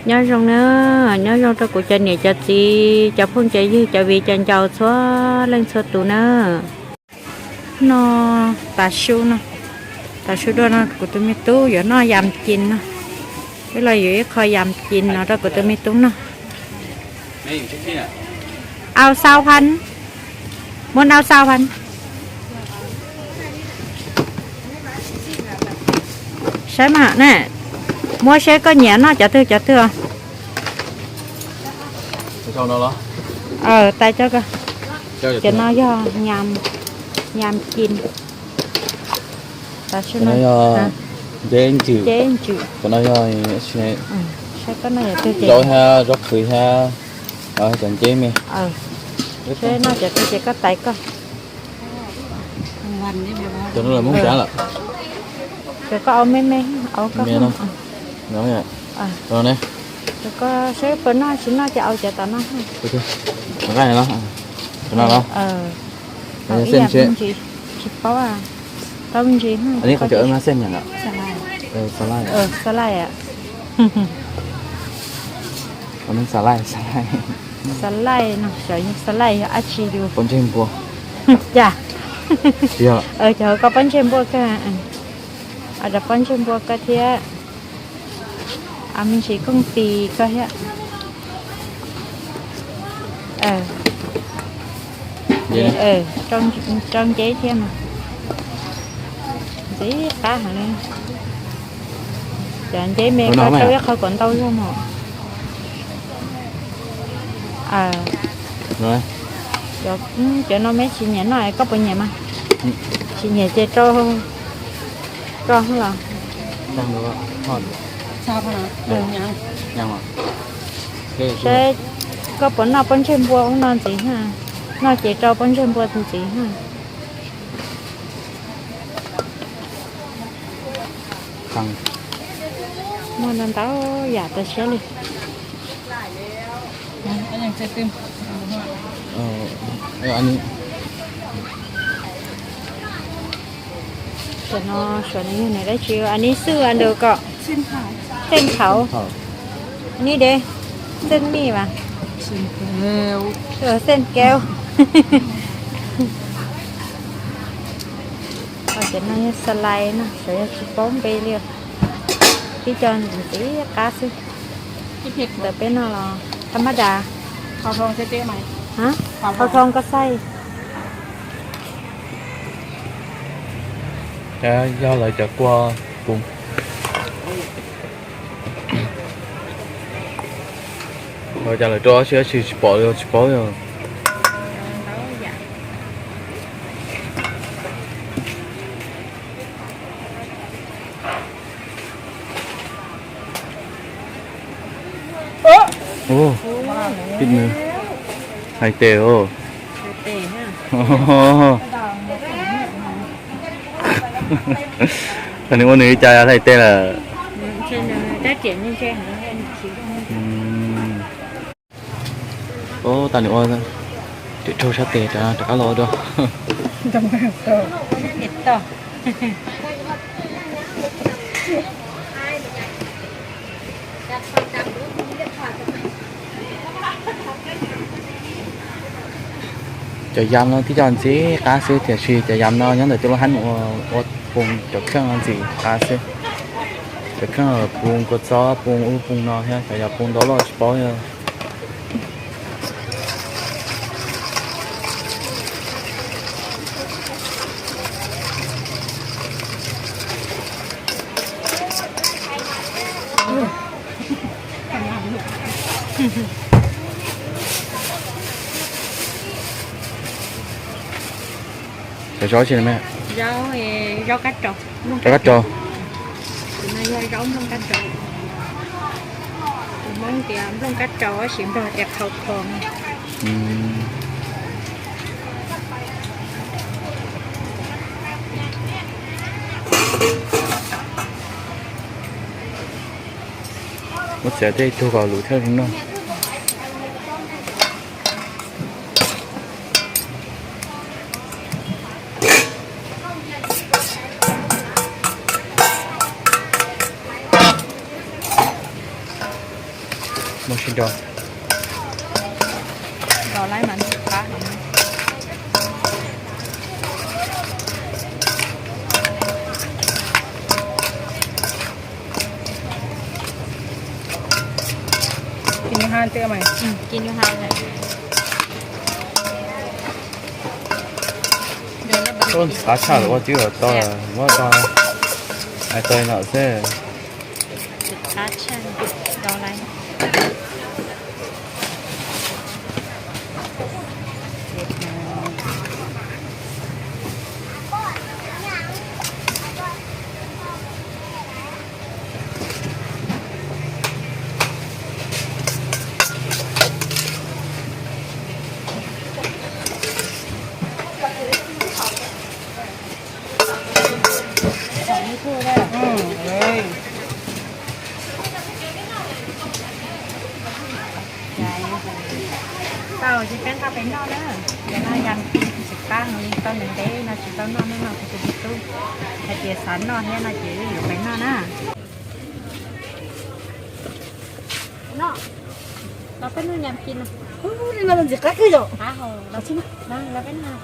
Nyob zoo na, nyob zoo rau kuv cov niam cov txiv, cov phooj cov ywg, cov viv cov ncaus txhua leej txhua tus na. No, tav su no, tav su dua no kuv tus me tub yuav noj yam cim no. Wb los yuav ib qho yam cim no rau kuv tus me tub noj. Au sau phan, muab au sau phan. Saib mas ne, muab seb koj nyiam noj cov twg cov twg. Tais cov, cov no yog yam cim. Cov no yog nceb ncwm. Cov no yog saib koj noj cov twg ces zaub thiab zaub qhwv thiab cov nceb me. Seb noj cov twg ces koj tais koj. Cov no lawm Hmoob Tsab lawm. Cov koj au me me, au koj me no. Cov koj seb puas noj tsis noj ces au cov tom no. Nqaij no, cov no los. Ib yam me ntsis, tsis paub, paub me ntsis. Ib qhov cov mas xej nyam, xalai, xalai, xalai no xyov yog xalai yog dab tsi li. Pob ntseg npua. Cas, cov koj pob ntseg npua kawg, rau pob ntseg npua koj thiab. Me ntsis kooj tis koj thiab. Rau nceb thiab mas ntxim qab heev li. Cov nceb me koj rau ib qho kom ntau zog mas. Cov no me tsis nyiam noj, koj puas nyiam mas? Tsis nyiam ces rau, rau los. Seb koj puas noj pob ntseg npua ub no ntxiv na, noj ces rau pob ntseg npua tus ntxiv na. Muaj ntau ntau yam tas siab li. Tam no suav no yog nws dab tsi? Anib xwb a ntawd kom, xeej thaum, anib de, xeej mij mas, xeej kev. Cov no yog xalai no, xyov yog tsis paub npe li. Tib co ntxim qab xwb. Ntawm peb no los thab mab das, hau thoo koj xaij. Yog lawv cov kua pus. Ua cas lawv rau dab tsi dab tsi tsis pom li, tsis paub li. Tib nws hais tes os. Tag nws ua nws li cas hais tes lawm. Tag nws ua, rim raug sab tes rov qab los dua. Cov yam no tib co ntxim qab xwb, tiam sis cov yam no nyob ntawm cov lub hab ua, ua poo cov kheej no ntxim qab xwb. Cov kheej poo kua txob, poo ub poo no thiab cov yam poo ntau loj tsis paub. Cov zaub tsi no me? Zaub, zaub kab rau. Zaub kab rau. Tus no yog zaub nplooj kab rau. Tus Hmoob tias nplooj kab rau, tab sis Nplog tias khau khoo. Muab txiav tej tug kom luv thiaj li noj. Muab sib nrau. Nrau lawm mas nws qab heev. Kis nws ha tiag mas. Kis nws ha lawm. Qab tshaj lawm ua tib los tau, muab tau, hais tau no xwb. Qab tshaj, nrau lawm. Tau ces peb nqa pem noj na. Ces no yam kis tsis qab heev li, tau ntev ntev no tsis tau noj, hnub no kuv tus me tub hais tias xav noj thiab no ces wb yuav pem noj na. Los peb noj yam kis no. Li no ntxim qab kawg yom. Los nyab, tsis noj, los peb noj.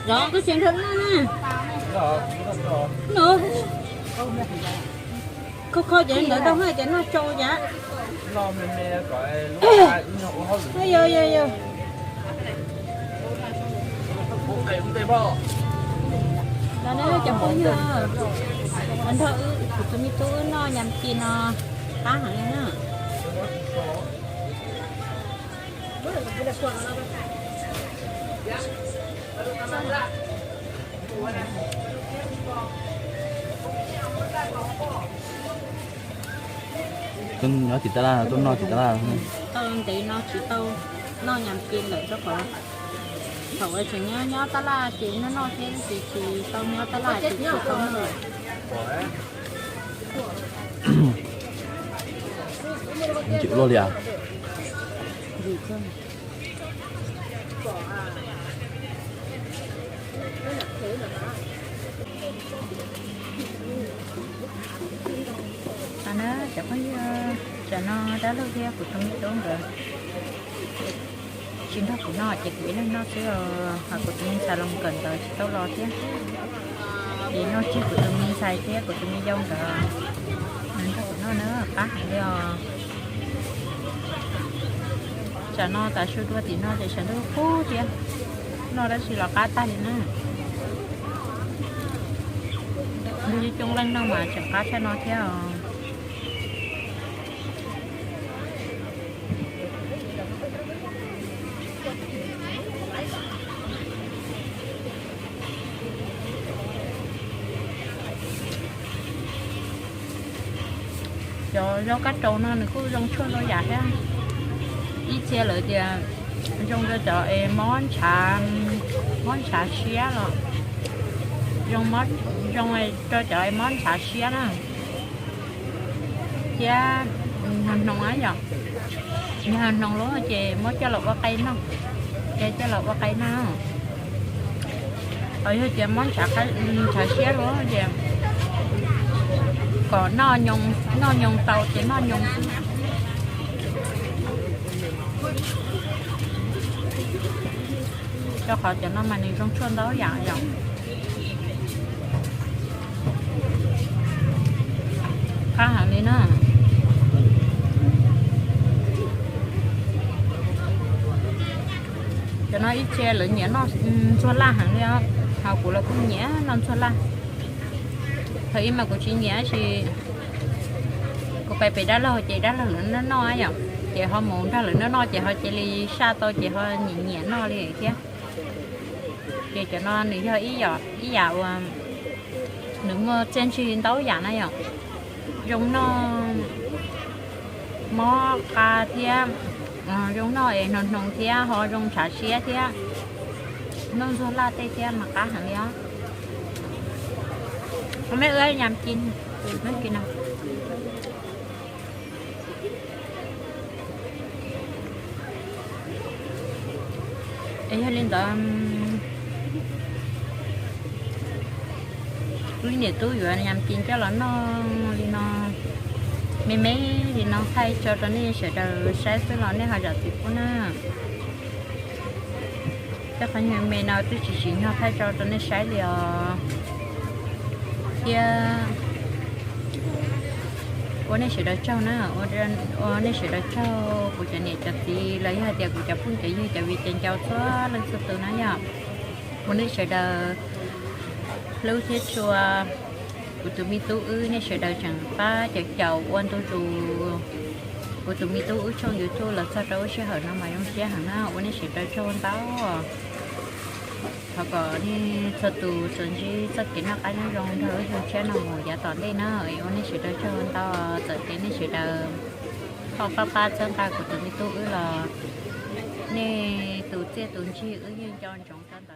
Los koj tseem nrog noj na. Kho kho ces ntawd tau hais tias noj tsau cas. Yog yog yog. Los ne cov phooj ywg, nrog kuv tus me tub wb noj yam kis no qab heev li na. Tuaj nyob tim tab laj, tuaj noj tim tab laj. Tau ntev no tsis tau noj yam kis lawm rau qhov thaum uas tseem nyob nyob tab laj ces noj noj thiab, tab sis tsis tau nyob tab laj ces tsis tau noj lawm. Ntxim luaj li as. Cov phooj ywg, tam no dab laug thiab kuv tus me tub nkawd tsis nrog kuv noj ces kuv ib leeg noj xwb os, ho kuv tus me ntxhais los kawm ntawv tsis tau los thiab. Ces noj tseg kuv tus me ntxhais thiab kuv tus me yau nkawd nrog kuv noj na, qab heev li os. Tsam no tav su dua tim no ces sawv ntuj qub thiab, noj dab tsi los qab tag li na. Ntuj coob leej noj mas tseem qab tshaj no thiab os. Cov zaub kab raus no nws kuj zoo tshuaj ntau yam thiab. Ib txhia lawv tias zoo rau cov es mob ntshav, mob ntshav siab los, zoo rau cov es mob ntshav siab na. Thiab hnoos hnoos yom, yog hnoos lawm ces muab coj los ua qe noj, ces coj los ua qe noj. Ho yog tias mob ntshav siab lawm ces kom noj nyoos tau ces noj nyoos xwb. Rau qhov cov no mas nws zoo tshuaj ntau yam yom. Qab heev li na. Cov no ib txhia lawv nyiam noj ntxuag laj heev li os, ho kuv los kuj nyiam noj ntxuag laj. Thaum ub mas kuv tsis nyiam tab sis kuv pais pem dab laug ces dab laug lawv noj noj yom, ces ho mus nrog lawv noj noj ces ho cia li saj tau ces ho nyiam nyiam noj li thiab. Ces cov no nws yog ib yam uas nws muaj txiaj ntsig ntau yam na yom, zoo noj mob qa thiab, zoo noj es hnoos hnoos thiab ho zoo ntshav siab thiab, noj ntxuag laj tej thiab mas qab heev li os. Meb ua yam kis, kis no. Es yog li ntawd, Wb niam tub yuav yam ci ncauj los noj li no, me me li no thaij tso rau nej sawv daws saib xwb los nej ho zam txim pub na. Cov qhov me me no twb tsis tsim nyog thaij tso rau nej saib li os. Thiab ua nej sawv daws tsaug na, ua nej sawv daws tsaug kuv cov niam cov txiv los yog hais tias kuv cov phooj cov ywg cov viv cov ncaus txhua leej txhua tus na yom. Ua nej sawv daws hlub thiab tshua kuv tus me tub wb, nej sawv daws tseem pab caum caum ua ntu zus kuv tus me tub wb tshooj YouTube los txog rau lub sij hawm no mas zoo siab heev na, ua nej sawv daws tsaug ntau. Thov kom nej txhua tus tsuas ntsib txoj kev noj qab nyob zoo nrog lub xyoo tshiab no mus yav tom ntej na, es ua nej sawv daws tsaug ntau. Txawm tias nej sawv daws ho pab pab txhawb nqa kuv tus me tub wb los nej tus txiaj tus ntsig wb yeej nco ntsoov tau ntau.